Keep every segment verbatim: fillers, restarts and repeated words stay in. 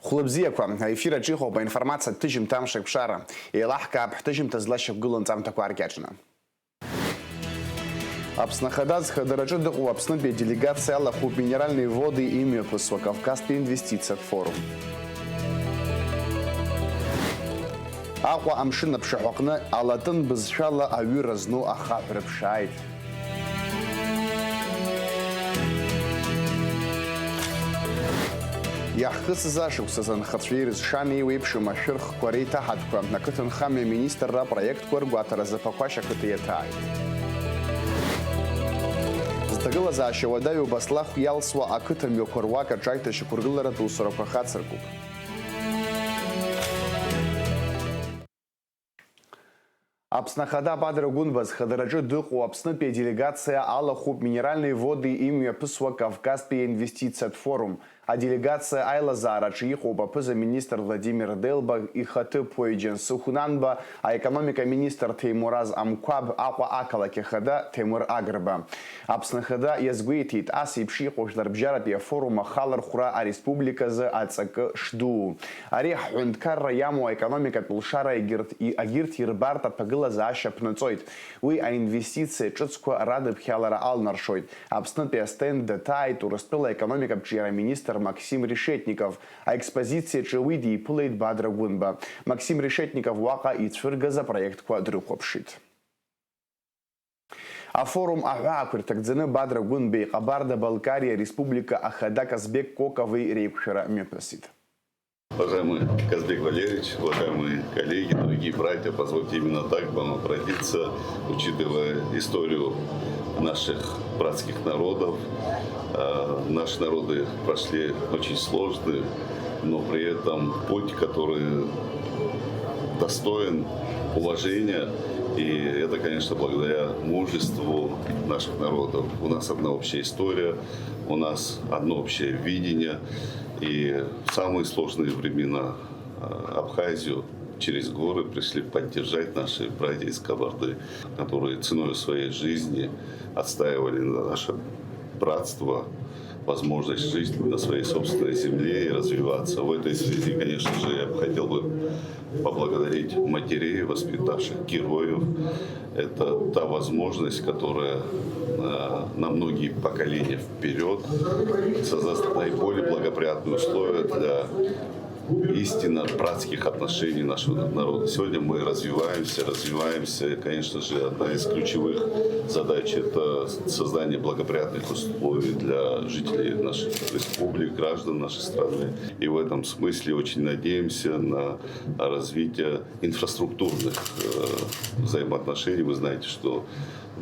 Хәлыбзиақәа, аефир аҿы иҟоуп аинформациатә ҭыжьымҭа Амшеиқәшара. Еилаҳкаап ҳҭыжьымҭа злашьақәгылоу анҵамҭақәа ааркьаҿны. Аԥсны Ахада зхадараҿы дыҟоу Аԥснытәи аделегациа алахәуп Минеральные воды имҩаԥысуа Кавказтәи инвестициатә форум. Аҟәа амшын аԥшаҳәа аҟны алатын бызшәала аҩыра зну ахаҳә рыԥшааит. Иаҳхысыз ашықәсазы анхацәа ирызшан еиуеиԥшым ашәырхқәа реиҭаҳатәқәа, ақыҭанхамҩа аминистрра апроектқәа ргәаҭаразы Ԥақәашь ақыҭа иаҭааит. Зҭагылазаашьа уадаҩу Баслахә иалсуа ақыҭамҩақәа руак аҿы аиҭашьақәыргыларатә усурақәа хацыркуп. Аԥсны Ахада Бадра Гәынба зхадараҿы дыҟоу Аԥснытәи аделегациа алахәуп Минеральные воды имҩаԥысуа Кавказтәи аинвестициатә форум. Аделегациа аилазаараҿы иҟоуп аԥыза-министр Владимир Делба, ихаҭыԥуаҩ Џьансыхә Нанба, аекономика министр Ҭемураз Амқәаб, Аҟәа ақалақь ахада Ҭемыр Агрба. Аԥсны Ахада иазгәеиҭеит, ас еиԥш иҟоу жәларбжьаратәи афорум ахалархәра ареспубликазы аҵакы шдуу. Ари ҳҳәынҭқарра иамоу аекономикатә лшара егьырҭ, и-, агьырҭ ирбартә аҭагылазаашьа ԥнаҵоит. Уи аинвестициа ҿыцқәа радыԥхьалара алнаршоит. Аԥснытәи астенд даҭааит Урыстәыла аекономикатә ҿиара аминистр Максим Решетников. Аекспозициаҿы уи диԥылеит Бадра Гәынба. Максим Решетников уаҟа ицәыргаз апроектқәа дрыхәаԥшит. Афорум аҳәаақәа ирҭагӡаны Бадра Гәынбеи Ҟабарда-Балкариа Республика Ахада Казбек Кокови реиқәшәара мҩаԥысит. Уважаемый Казбек Валерьевич, уважаемые коллеги, дорогие братья, позвольте именно так к вам обратиться, учитывая историю наших братских народов. Э, наши народы прошли очень сложный, но при этом путь, который достоин уважения. И это, конечно, благодаря мужеству наших народов. У нас одна общая история, у нас одно общее видение. И в самые сложные времена, э, Абхазию через горы пришли поддержать наши братья из Кабарды, которые ценой своей жизни отстаивали наше братство, возможность жить на своей собственной земле и развиваться. В этой связи, конечно же, я бы хотел бы поблагодарить матерей, воспитавших героев. Это та возможность, которая, э, на многие поколения вперёд создаст наиболее благоприятные условия для истинно братских отношений нашего народа. Сегодня мы развиваемся, развиваемся. И, конечно же, одна из ключевых задач — это создание благоприятных условий для жителей наших республик, граждан нашей страны. И в этом смысле очень надеемся на развитие инфраструктурных, э, взаимоотношений. Вы знаете, что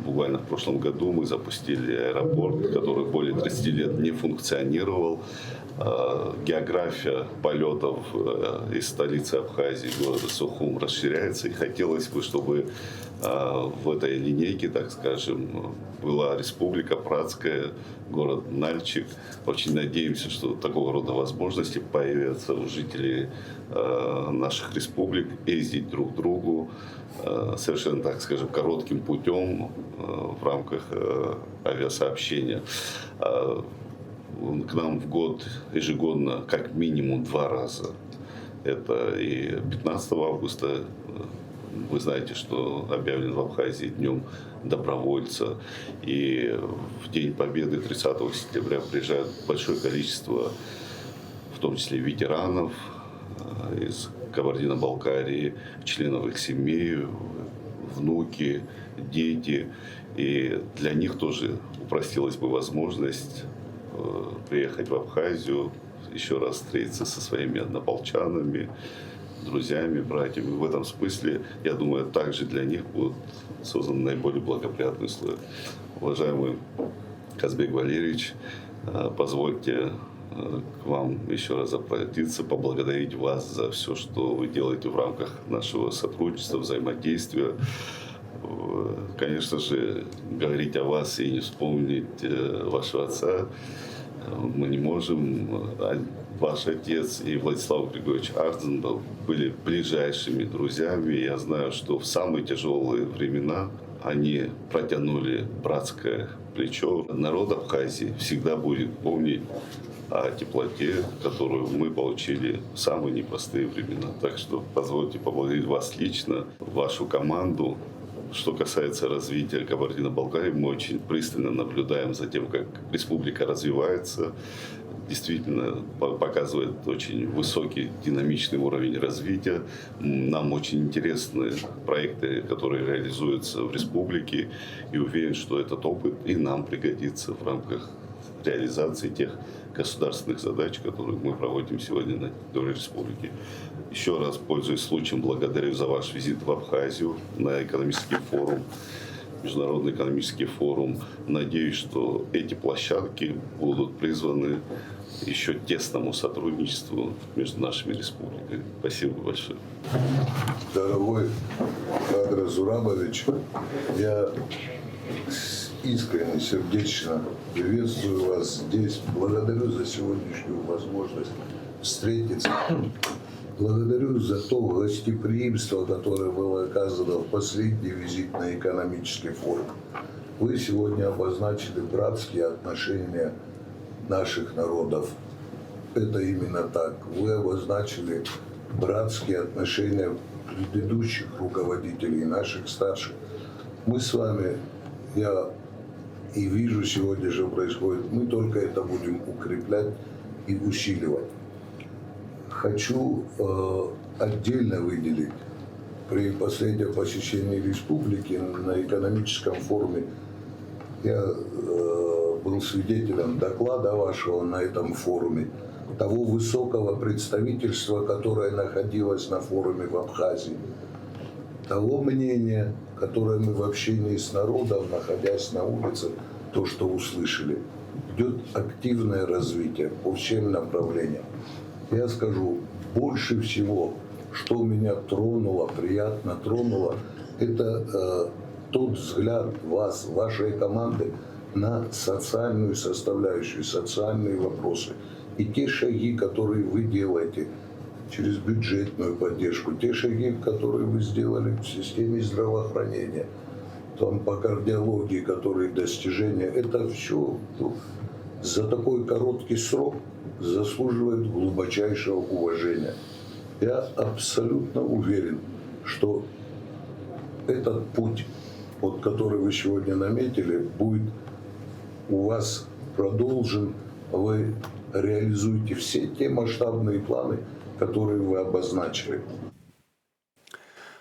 буквально в прошлом году мы запустили аэропорт, который более тридцати лет не функционировал. Э, география полётов, э, из столицы Абхазии, города Сухум, расширяется, и хотелось бы, чтобы, э, в этой линейке, так скажем, была республика братская, город Нальчик. Очень надеемся, что такого рода возможности появятся у жителей, э, наших республик, ездить друг к другу, э, совершенно, так скажем, коротким путём, э, в рамках, э, авиасообщения. Э, к нам в год ежегодно как минимум два раза. Это и пятнадцатого августа, э, вы знаете, что объявлен в Абхазии днём добровольца. И в День Победы, тридцатого сентября, приезжает большое количество, в том числе ветеранов, э, из Кабардино-Балкарии, членов их семей, внуки, дети. И для них тоже упростилась бы возможность, э, приехать в Абхазию, ещё раз встретиться со своими однополчанами, друзьями, братьями. В этом смысле, я думаю, также для них будут созданы наиболее благоприятные условия. Уважаемый Казбек Валерьевич, э, позвольте, э, к вам ещё раз обратиться, поблагодарить вас за всё, что вы делаете в рамках нашего сотрудничества, взаимодействия. Э, конечно же, говорить о вас и не вспомнить, э, вашего отца, э, мы не можем. А ваш отец и Владислав Григорьевич Ардзинба были ближайшими друзьями. Я знаю, что в самые тяжёлые времена они протянули братское плечо. Народ Абхазии всегда будет помнить о теплоте, которую мы получили в самые непростые времена. Так что позвольте поблагодарить вас лично, вашу команду. Что касается развития Кабардино-Балкарии, мы очень пристально наблюдаем за тем, как республика развивается. Действительно по- показывает очень высокий динамичный уровень развития. М, Нам очень интересны проекты, которые реализуются в республике. И уверен, что этот опыт и нам пригодится в рамках реализации тех государственных задач, которые мы проводим сегодня на территории республики. Еще раз, пользуясь случаем, благодарю за ваш визит в Абхазию на экономический форум, международный экономический форум. Надеюсь, что эти площадки будут призваны еще тесному сотрудничеству между нашими республиками. Спасибо большое. Дорогой Кадра Зурабович, я с- искренне, сердечно приветствую вас здесь. Благодарю за сегодняшнюю возможность встретиться. Благодарю за то гостеприимство, которое было оказано в последний визит на экономический форум. Вы сегодня обозначили братские отношения наших народов. Это именно так. Вы обозначили братские отношения предыдущих руководителей, наших старших. Мы с вами, я и вижу сегодня же происходит, мы только это будем укреплять и усиливать. Хочу э, отдельно выделить при последнем посещении республики на экономическом форуме я э, был свидетелем доклада вашего на этом форуме, того высокого представительства, которое находилось на форуме в Абхазии, того мнения, которое мы в общении с народом, находясь на улице, то, что услышали, идет активное развитие по всем направлениям. Я скажу, больше всего, что меня тронуло, приятно тронуло, это э, тот взгляд вас, вашей команды на социальную составляющую, социальные вопросы. И те шаги, которые вы делаете через бюджетную поддержку, те шаги, которые вы сделали в системе здравоохранения, там по кардиологии, которые достижения, это все за такой короткий срок заслуживает глубочайшего уважения. Я абсолютно уверен, что этот путь, вот, который вы сегодня наметили, будет у вас продолжен, вы реализуете все те масштабные планы, которые вы обозначили.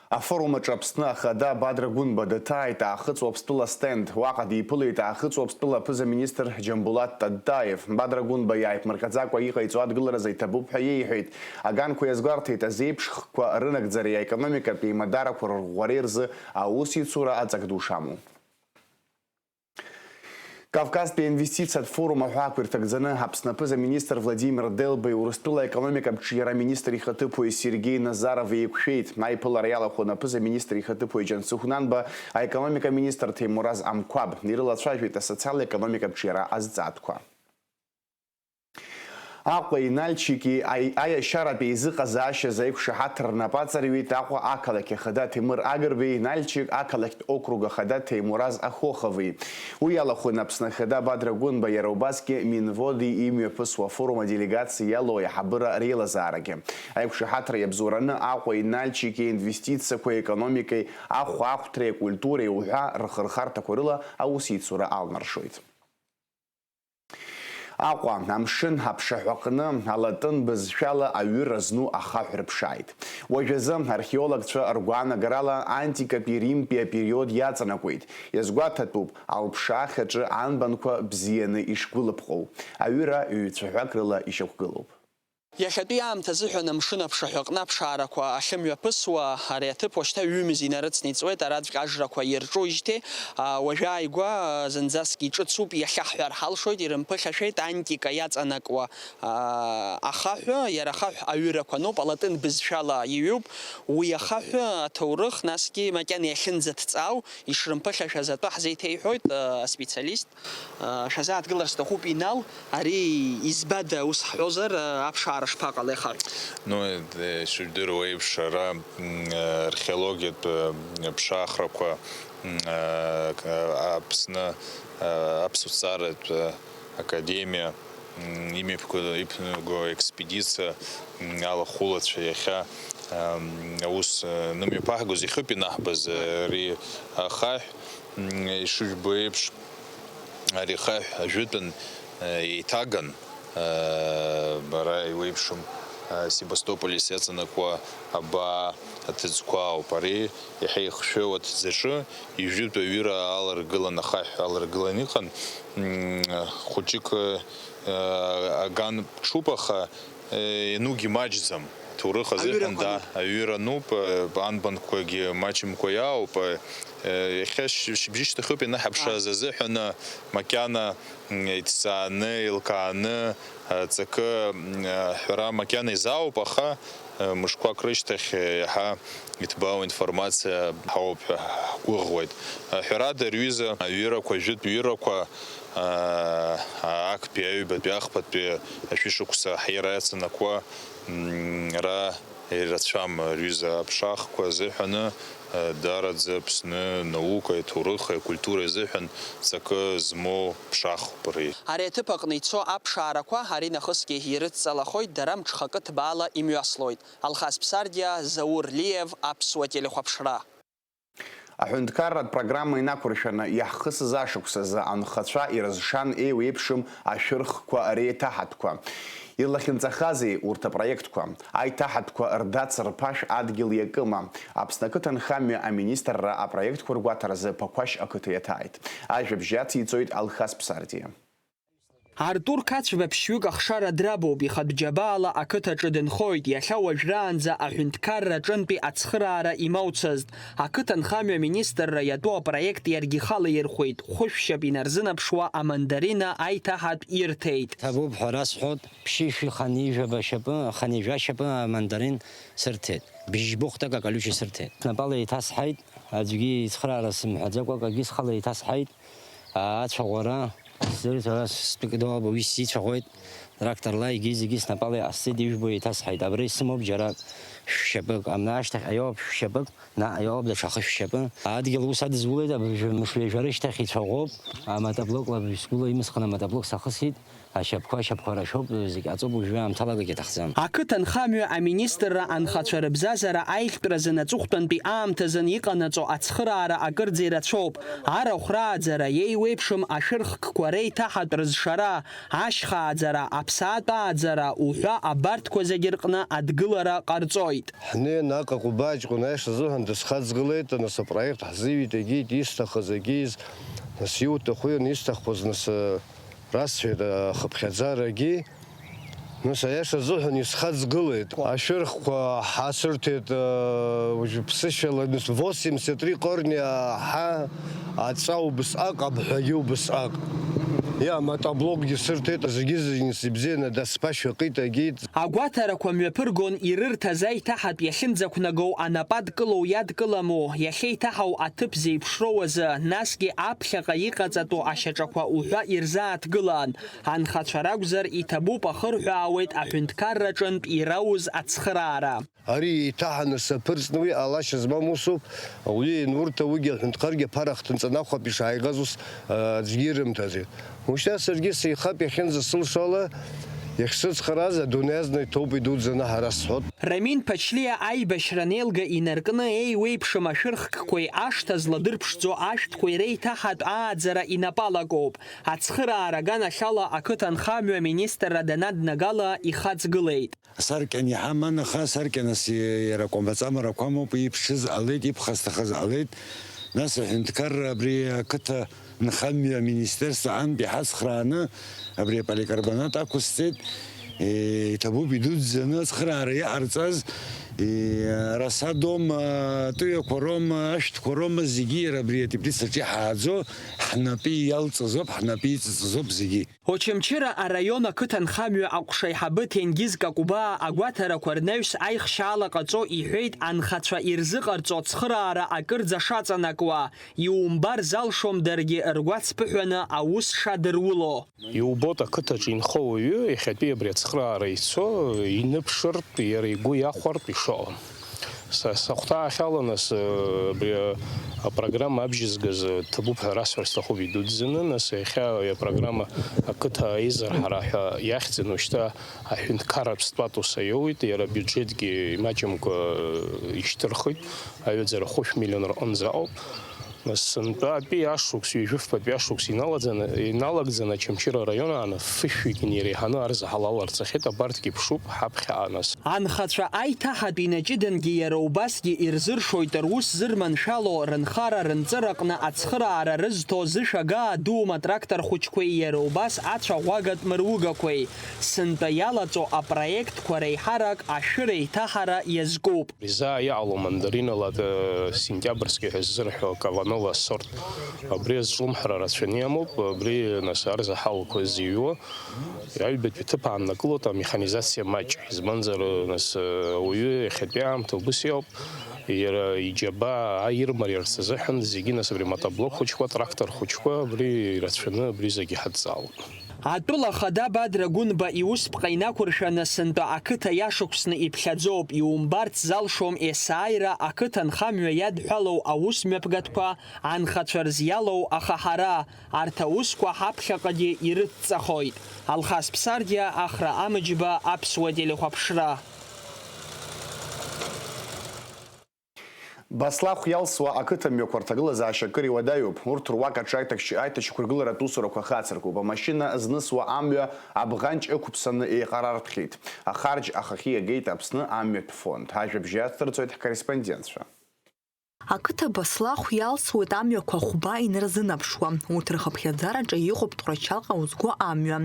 Афорум аҿы Аԥсны Ахада Бадра Гәынба дҭааит Аахыҵ Уаԥстәыла стенд. Уаҟа диԥылеит Аахыҵ Уаԥстәыла аԥыза-министр Џьамбулаҭ Таттаев. Бадра Гәынба иааиԥмырҟьаӡакәа иҟаиҵо адгыларазы иҭабуп ҳәа иеиҳәеит. Аганқәа иазгәарҭеит азеиԥш хкқәа рынагӡареи аекономикатә еимадарақәа рырӷәӷәареи рзы аусеицура аҵак ду шамоу. Кавказтәи аинвестициатә форум аҳәаақәа ирҭагӡаны Аԥсны аԥыза-министр Владимир Делбеи Урыстәыла аекономикатә ҿиара аминистр ихаҭыԥуаҩ Сергеи Назаров еиқәшәеит. Аиԥылара иалахәын аԥыза-министр ихаҭыԥуаҩ Џьансыхә Нанба, аекономика аминистр Ҭемураз Амқәаб. Ирылацәажәеит асоциал-економикатә ҿиара азҵаатәқәа. Аҟәеи Нальчики аи-, аиашьаратә еизыҟазаашьаз аиқәшаҳаҭра рнапы аҵарҩит Аҟәа ақалақь ахада Ҭемыр Агрбеи Нальчик ақалақьтә округ ахада Ҭемураз Ахоховеи. Уи иалахәын Аԥсны ахада Бадра Гәынба, иара убасгьы Минводи имҩаԥысуа афорум аделегациа иалоу аиҳабыра реилазаарагьы. Аиқәшаҳаҭра иабзоураны Аҟәеи Нальчики аинвестициақәеи, аекономикеи, ахәаахәҭреи, акультуреи уҳәа рхырхарҭақәа рыла аусеицура алнаршоит. Аҟәа, амшын аԥшаҳәаҟны алатын бызшәала аҩыра зну ахаҳә рыԥшааит. Уажәазы археологцәа ргәаанагарала антикатәи Римтәи апериод иаҵанакуеит. Иазгәаҭатәуп, алԥшаахь аҿы анбанқәа бзианы ишгәылыԥҟоу. Аҩыра ҩ-цәаҳәак рыла ишьақәгылоуп. Иахьатәи аамҭа азыҳәан амшын аԥшаҳәаҟны аԥшаарақәа ахьымҩаԥысуа, ари аҭыԥ уашьҭа ҩымз инарыцны иҵуеит, араӡәк ажрақәа ирҿужьҭеи, уажәы ааигәа зынӡаск иҿыцуп, иахьаҳҳәар ҳалшоит, ирымԥыхьашәеит антика иаҵанакуа ахаҳә, иара ахаҳә аҩырақәа ноуп, алатын бызшәала иҩуп, уи ахаҳә аҭоурых насгьы макьана иахьынӡаҭҵаау, ишрымԥыхьашәаз атәы ҳзеиҭеиҳәоит аспециалист. Шәазааҭгылар сҭахуп, Инал, ари избада, ус ҳҳәозар, аԥшаара шԥаҟалеи ахаҳә? Ну, ишыжәдыруа еиԥш, ара археологиатә ԥшаахрақәа Аԥсны аԥсуа ҭҵааратә академиа Имҩаԥго-, иԥнаго аекспедициа алахәылацәа иахьа, ам, аус, а, нымҩаԥаҳгоз иахьоуп инаҳбаз, а, ари ахаҳә. М, ишыжәбо еиԥш, ари ахаҳә ажәытәан, а, еиҭаган, а, бара иуеиԥшым, а, Себастополис иаҵанакуа абаа аҭыӡқәа ауп. Ари иаҳа ихшәу аҭӡаҿы ижәытә аҩыра аларгылан, ахаҳә аларгылан иҟан. М, хәыҷык, а, аган ԥҽуп, аха, а, ианугьы маҷӡам. Аҭоурых азыҳәан, да, аҩыра ануп, а, анбанқәагьы маҷымкәа иаауп. А, иахьа шь-, шьыбжьышьҭахьоуп ианыҳаԥшааз азыҳәан, а, макьана, м, иҭҵааны, еилкааны, а, ҵакы, м, аҳәара макьана изаауп, аха, а, мышқәак рышьҭахь, а, иаҳа иҭбаау информациа ҳауп ҳәа ҳгәыӷуеит. А, ҳәарада, рҩыза аҩырақәа, жәытә ҩырақәа, а, актәи, аҩбатәи, ахԥатәи ашәышықәса ҳира иацанакуа, м, ара ирацәам, рҩыза аԥшахқәа азыҳәаны, а, даараӡа Аԥсны анаукеи, аҭоурыхи, акультуреи азыҳәан ҵакы змоу ԥшахуп ари. Ари аҭыԥ аҟны ицо аԥшаарақәа аринахысгьы ирыдҵалахоит, дара мҽхакы ҭбаала имҩаслоит. Алхас Ԥсардиа, Заур Лиев, Аԥсуа телехәаԥшра. Аҳәынҭқарратә программа инақәыршәаны иаҳхысыз ашықәсазы анхацәа ирызшан еиуеиԥшым ашәырхқәа реиҭаҳатәқәа. Илахьынҵахазеи урҭ апроектқәа? Аиҭаҳатәқәа рдацырԥашә адгьыл иакыма? Аԥсны ақыҭанхамҩа аминистрра апроектқәа ргәаҭаразы Ԥақәашь ақыҭа иаҭааит. Ажәабжь ациҵоит Алхас Ԥсардиа. Артур Қацәба ԥшьҩык ахшара драбуп, ихатә џьабаала ақыҭаҿы дынхоит, иахьа уажәраанӡа аҳәынҭқарра аҿынтәи ацхыраара имоуцызт. Ақыҭанхамҩа аминистрра иатәу апроект иаргьы ихала ирхәеит, хәышәшьап инарзынаԥшуа амандарина аиҭаҳатә ирҭеит. Ҭабуп ҳәа расҳәоит, ԥшьышәи ханижәаба шьапы, ханижәа шьапы амандарин сырҭеит, бжьбыхәҭак акалюча сырҭеит. Снапала еиҭасҳаит, аӡәгьы ицхыраара сымҳәаӡакәа, акгьы схала еиҭасҳаит. Ацәаӷәара, сара стәык ду ауп, уи сицәаӷәеит, тракторла егьи зегьы снапала иҟасҵеит, ижәбо еиҭасҳаит. Абра исымоуп џьарак, шәшьапык, абна ашьҭахь аиоуп шәшьапык, наҟ аиоуп даҽа хышә шьапы. Адгьыл ус адызулеит, абыржәы мыш ҩажәа рышьҭахь ицәаӷәоуп, аматоблокла, сгәыла имысхын аматоблок сахысит, ашьапқәа, ашьапқәа рашәоуп, зегь ҟаҵоуп, уажәы аамҭалагагьы аҭахӡам. Ақыҭанхамҩа аминистрра анхацәа рыбзазара аиӷьтәразын аҵыхәтәантәи аамҭазын иҟанаҵо ацхыраара акырӡа ирацәоуп. Арахә рааӡара, еиуеиԥшым ашәырхкқәа реиҭаҳатә рызшара, ашьха ааӡара, аԥсаатә ааӡара уҳәа абарҭқәа зегьы рҟны адгылара ҟарҵоит. Ҳнеин аҟаҟәба аҷкәын аиаша азыҳәан дысхаҵгылеит, нас апроект ҳзиҩит, егьит, исҭахыз егьиз, нас иуҭаху ианисҭахқәаз, нас, расҳәеит, ахыԥхьаӡарагьы. Нас аиаша азыҳәан исхаҵгылеит. Ашәырхқәа ҳасырҭеит, уажә ԥсышьала, восемьдесят три корня ҳа аҵәа убысҟак, абҳәагьы убысҟак. Иа, мотоблокгьы сырҭеит, зегьы-зегьы ибзианы дасԥашәа ҟит-агьит. Агәаҭарақәа мҩаԥыргон ирырҭаз аиҭаҳатә иахьынӡақәнагоу анапы адкылоу иадкыламу, иахьеиҭаҳау аҭыԥ зеиԥшроу азы, насгьы аԥхьаҟа иҟаҵатәу ашьаҿақәа уҳәа ирзааҭгылан. Анхацәа ракәзар, иҭабуп, ахырҳәаауеит аҳәынҭқарраҿынтә ирауз ацхыраара. Ари еиҭаҳаны саԥырҵны уи ҟалашьа змам усуп, ауаҩы ианурҭа уигьы аҳәынҭқаргьы аԥара ахҭынҵаны ахәаԥ ишааигаз ус, а, аӡәгьы ирымҭаӡеит. Ушьҭа саргьы сеихап иахьынӡасылшо ала, иахьсыцхрааз адунеи азна иҭоуп идуӡӡаны ҳара сҳәот. Рамин Ԥачлиа аибашьра анеилга инаркны еиуеиԥшым ашәырхкқәеи ашҭа зладырԥшӡо ашәҭқәеи реиҭаҳатә ааӡара инапы алакоуп. Ацхыраара аганахьала ақыҭанхамҩа аминистрра данаднагала ихаҵгылеит. Саркьан иҳаман, аха Саркьанас иара акәамаҵамарақәа амоуп, иԥшыз ҟалеит, ибхасҭахаз ҟалеит. Нас аҳәынҭқарра абри ақыҭа нхамҩа аминистерство антә иҳацхрааны абри аполикарбонат ақәысҵеит. Е, иҭабуп идуӡӡаны ацхыраара иҟарҵаз, е, арасадома, атәыҩақәа рома, ашәҭқәа рома, зегьы иара абри атеплицаҿы иҳааӡо, ҳнапы иалҵызоуп, ҳнапы иҵыҵызоуп зегьы. Очамчыра араион ақыҭанхамҩа аҟәша аиҳабы Ҭенгиз Какәбаа агәаҭарақәа рнаҩс аихшьаала ҟаҵо иҳәеит анхацәа ирзыҟарҵо ацхыраара акырӡа шаҵанакуа, иумбар залшом даргьы ргәаҵԥыҳәаны аус шадыруло. Иубоит ақыҭаҿы инхо ауаҩы иахьатәи абри ацхыраара ицо иныԥшыртә, иара игәы иахәартә ишыҟам. Са сахәҭаахьала нас, э, абри, э, Апрограмма абжьызгаз ҭабуп ҳәа расҳәар сҭахуп идуӡӡаны, нас иахьа апрограмма ақыҭа аизырҳара ҳәа иахьӡын, уажәшьҭа аҳәынҭқарратә статус аиоуит, иара абиуџьетгьы имаҷымкәа ишьҭырхит, аҩаӡара хәышә миллион рҟынӡа ауп. Нас сынтәатәи ашықәс, ҩажәи фбатәи ашықәс иналаӡаны, иналагӡаны Очамчыра араион ааны фышәҩык иреиҳаны арзаҳал аларҵахьеит, абарҭгьы ԥшуп, ҳаԥхьаҟа нас. Анхацәа аиҭаҳатә инаҷыдангьы иара убасгьы ирзыршоит рус зырманшәало рынхара-рынҵыраҟны ацхыраара рызҭо зышәагаа дуум атрактор хәыҷқәеи иара убас ацәаӷәагатә мыругақәеи. Сынтәа иалаҵо апроектқәа реиҳарак ашәыра еиҭаҳара иазкуп. Абри заа иҟало мандаринала, э, сентиабрски ҳәа ззырҳәо Каванова асорт. Абри азҿлымҳара рацәаны иамоуп, абри, нас, арзаҳалқәа зыҩуа, аҩбатәи аҭыԥ ааннакылоит амеханизациа маҷ. Избанзар, нас, э, ауаҩы иахьатәи аамҭа убыс иоуп, иара иџьабаа аирмариарц азыҳәан зегьы, нас, абри мотоблок хәыҷқәа, трактор хәыҷқәа, абри ирацәаны абри зегьы ҳадҵаауеит. Атәыла ахада Бадра Гәынба иусԥҟа инақәыршәаны сынтәа ақыҭа иашықәсны иԥхьаӡоуп, иумбарц залшом есааира ақыҭанхамҩа иадҳәалоу аус мҩаԥгатәқәа, анхацәа рзы иалоу ахаҳара, арҭ аусқәа ҳаԥхьаҟагьы ирыдҵахоит. Алхас Ԥсардиа, Ахра Амыџьба, Аԥсуа телехәаԥшра. Баслахә иалсуа ақыҭа мҩақәа рҭагылазаашьа акыр иуадаҩуп. Урҭ руак аҿы аиҭакшь-, аиҭашьақәыргыларатә усурақәа хацыркуп. Амашьына знысуа амҩа Абӷанҷ ықәԥсаны еиҟарартәхьеит. Ахарџь ахахьы иагеит Аԥсны амҩатә фонд. Ажәабжь иацдырҵоит ҳкорреспондентцәа. Ақыҭа Баслахә иалсуеит амҩақәа хәба инарзынаԥшуа. Урҭ рхыԥхьаӡараҿы иҟоуп Тҟәарчалҟа узго амҩа.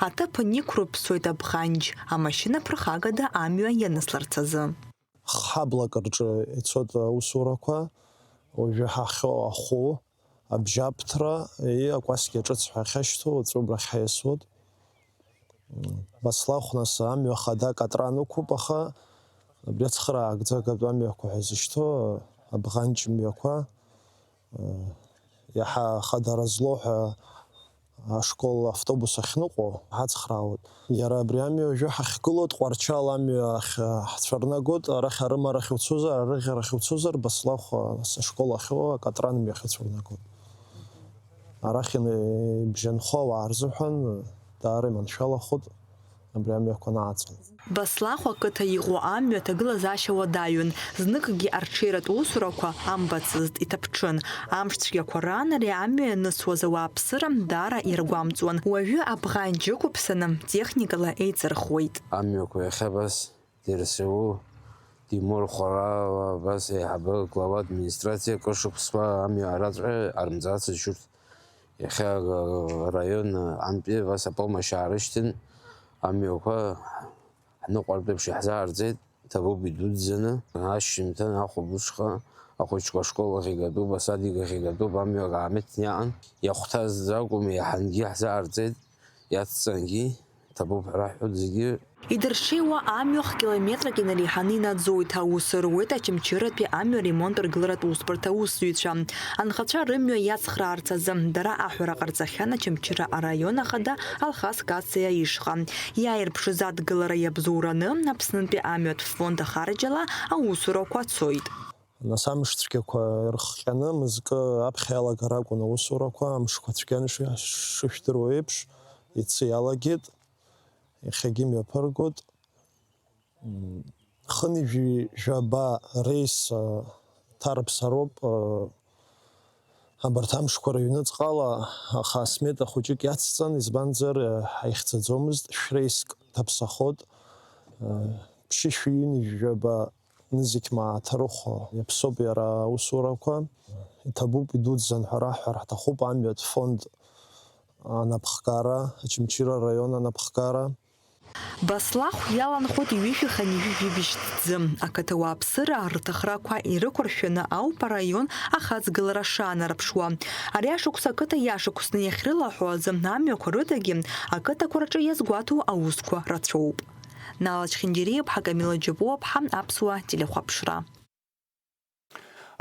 Аҭыԥ аниқәрыԥсоит Абӷанҷ, амашьына ԥырхагада амҩа ианысларц азы. Х-, ҳаблак рҿы ицоит аусурақәа, уажәы ҳахьоу ахәы, абжьаԥҭра, и, акәасқьа ҿыц ҳәа ахьашьҭоу, уаҵәы убрахь ҳаиасуеит. М, Баслахә нас амҩа хада Катран ықәуп, аха абри ацхыраагӡагатә амҩақәа ҳәа зышьҭоу, Абӷанҷ мҩақәа, Иаҳа хадара злоу ҳәа ашкол автобус ахьныҟәо ҳацхраауеит. Иара абри амҩа уажәы ҳахьгылоу, Тҟәарчал амҩа ахь ҳцәырнагоит, арахь арымарахь уцозар, арыӷьарахь уцозар, Баслахә, ас, ашкол ахьоу акатран мҩахь уцәырнагоит. Арахь ибжьанхо ауаа рзыҳәан даара иманшәалахоит абри амҩақәа анааҵала. Баслахә ақыҭа иҟоу амҩа аҭагылазаашьа уадаҩын, зныкгьы арҽеиратә усурақәа амбацызт, иҭаԥҽын. Амш цәгьақәа раан ари амҩа ианысуаз ауааԥсыра даара иаргәамҵуан. Уажәы Абӷанҷ ықәыԥсаны техникала еиҵырхуеит. Амҩақәа иахьа абас Дерсеу, Тимур Хәараа, абас аиҳабы глава администрациа акыр шықәсқәа амҩа араҵәҟьа арымӡацызшь урҭ. Иахьа араион антәи абас апомашь аарышьҭын, амҩақәа ҳныҟәартә еиԥш иаҳзаарҵеит, ҭабуп идуӡӡаны. Ашьжьымҭан ахәылбыҽха ахәыҷқәа ашкол ахь игатәуп, асадик ахь игатәуп, амҩа акаамеҭны иаҟан. Иахәҭаз акәым, иаҳангьы иаҳзаарҵеит, иацҵангьы ҭабуп ҳәа раҳҳәоит зегьы. Идырҽеиуа амҩа хә километрак инареиҳаны инаӡоит, аус руеит Очамчыратәи амҩа ремонт ргыларатә усбарҭа аусзуҩцәа. Анхацәа рымҩа иацхраарц азы дара аҳәара ҟарҵахьан Очамчыра араион ахада Алхас Кациа ишҟа. Иааирԥшыз адгылара иабзоураны Аԥснынтәи амҩатә фонд ахарџьала аусурақәа цоит. Нас амш цәгьақәа ирхҟьаны мызкы аԥхьа иалагар акәын аусурақәа, амшқәа цәгьан иши-, шышәдыруа еиԥш, иацы иалагеит, иахьагьы мҩаԥыргоит. М, хынҩажәи жәаба реис, а, ҭарԥсароуп, а, абарҭ амшқәа рыҩныҵҟала, аха асмета хәыҷык иацҵан, избанзар, а, ҳаихьӡаӡомызт, шәреиск ҭаԥсахот, а, ԥшьышәи ҩынҩажәи жәаба нызқь мааҭ рыхә иаԥсоуп иара аусурақәа. Иҭабуп, идуӡӡан ҳәа раҳҳәар ҳҭахуп амҩатә фонд анапхгара, Очамчыра араион анапхгара. Баслахә иаланхоит ҩышәи хынҩажәи жәибжь ҭӡы. Ақыҭа уааԥсыра рҭахрақәа ирықәыршәаны ауп араион ахаҵгылара шаанарԥшуа. Ари ашықәс ақыҭа иашықәсны иахьрылаҳәо азы амҩақәа рыдагьы ақыҭақәа рҿы иазгәаҭоу аусқәа рацәоуп. Нала Чхиндириаԥҳа, Камила Џьапуаԥҳа, Аԥсуа телехәаԥшра.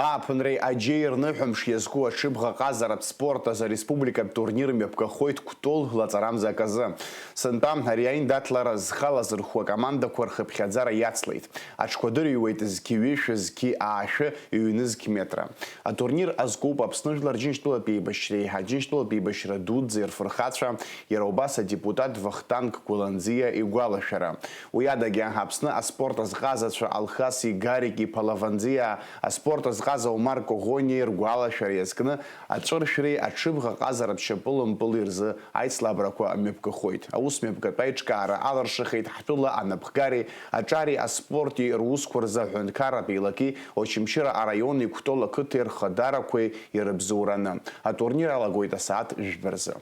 Ааԥынреи аџьеи рныҳәамш иазку аҽыбӷа ҟазаратә спорт азы ареспубликатә турнир мҩаԥгахоит Кәтол лаҵарамза аказы. Сынтәа ари аиндаҭлара зхала зырху акомандақәа рхыԥхьаӡара иацлеит. Аҽқәа дырыҩуеит зқьи ҩышәи, зқьи аашәи, ҩ-нызқь метра. Атурнир азкуп Аԥсны Жәлар Џьынџьтәылатә еибашьреи Аџьынџьтәылатә еибашьра дуӡӡеи рфырхацәа, иара убас адепутат Вахтанг Гәланӡиа игәалашәара. Уи адагьы, Аԥсны аспорт азҟазацәа Алхаси Гарики Ԥалаванӡиаа, аспорт азҟаза Омар Коӷониеи ргәалашәара иазкны, аҵәыршәреи аҽыбӷа ҟазаратә шьапылампыли рзы аицлабрақәа мҩаԥгахоит. Аус мҩаԥгатә аиҿкаара алыршахеит ҳтәыла анапхгареи аҿари аспорти русқәа рзы аҳәынҭқарратә еилаки Очамчыра араиони Кәтол ақыҭеи рхадарақәеи ирыбзоураны. Атурнир алагоит асааҭ жәба рзы.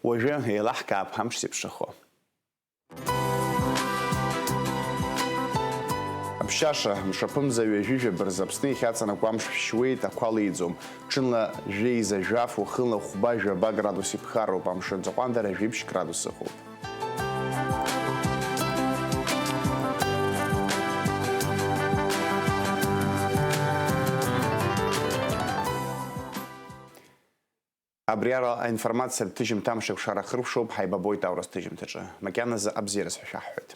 Уажәы еилаҳкаап ҳамш зеиԥшрахо. Аԥшьаша, мшаԥымза ҩажәи жәаба рзы Аԥсны иахьаҵанакуа амш шәшьуеит, ақәа леиӡом. Ҽынла жәеиза жәаф, уахынла хәба-жәаба градус иԥхарроуп, амшын аӡы аҟәандара жәиԥшь градус ыҟоуп. Абриала аинформациа рҭыжьымҭа амш еиқәшара ахыркәшоуп, ҳаибабоит аурыс ҭыжьымҭаҿы. Макьаназы абзиараз ҳәа шәаҳҳәоит.